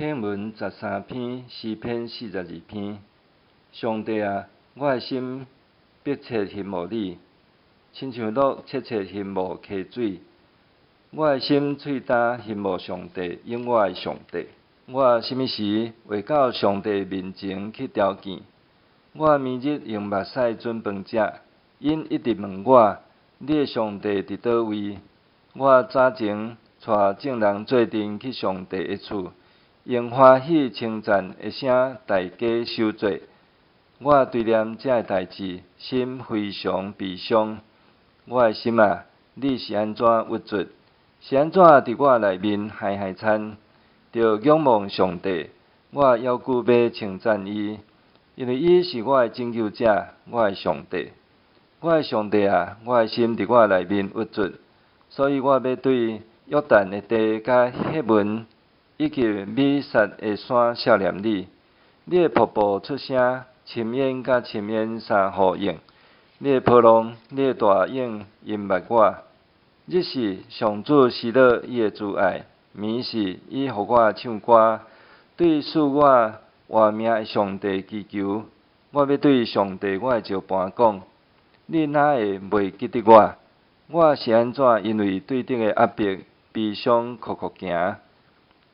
經文13篇，詩篇42篇。上帝啊，我的心迫切欣慕你，親像鹿切切欣慕溪水。我的心喙焦欣慕上帝，永活的上帝。我啥物時會到上帝面前去朝見？我暝日用目屎準飯食，𪜶一直問我：你的上帝佇佗位？我早前帶眾人做陣去上帝的厝，用歡喜稱讚的聲大家守節。我追念這个代誌，心非常悲傷。我的心啊，你是按怎鬱卒？是按怎佇我內面害害慘？著仰望上帝，我猶閣欲稱讚伊，因為伊是我的拯救者，我的上帝。我的上帝啊，我的心佇我內面鬱卒，所以我欲對約旦的地佮赫門以及米薩的山數念你。你的瀑布出聲，深淵佮深淵相呼應。你的波浪，你的大湧淹沒我。日時上主施落伊的慈愛，暝時伊予我唱歌，對賜我活命的上帝祈求。我欲對上帝我的石磐講：你哪會袂記得我？我是按怎因為對敵的壓迫悲傷哭哭行？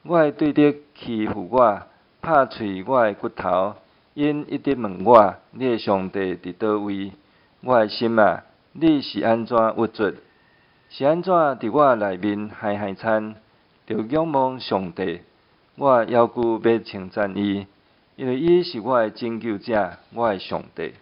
我的對敵欺負我，拍碎我的骨頭，𪜶一直問我：你的上帝佇佗位？我的心啊，你是按怎鬱卒？是按怎佇我內面害害慘？著仰望上帝，我猶閣欲稱讚伊，因為伊是我的拯救者，我的上帝。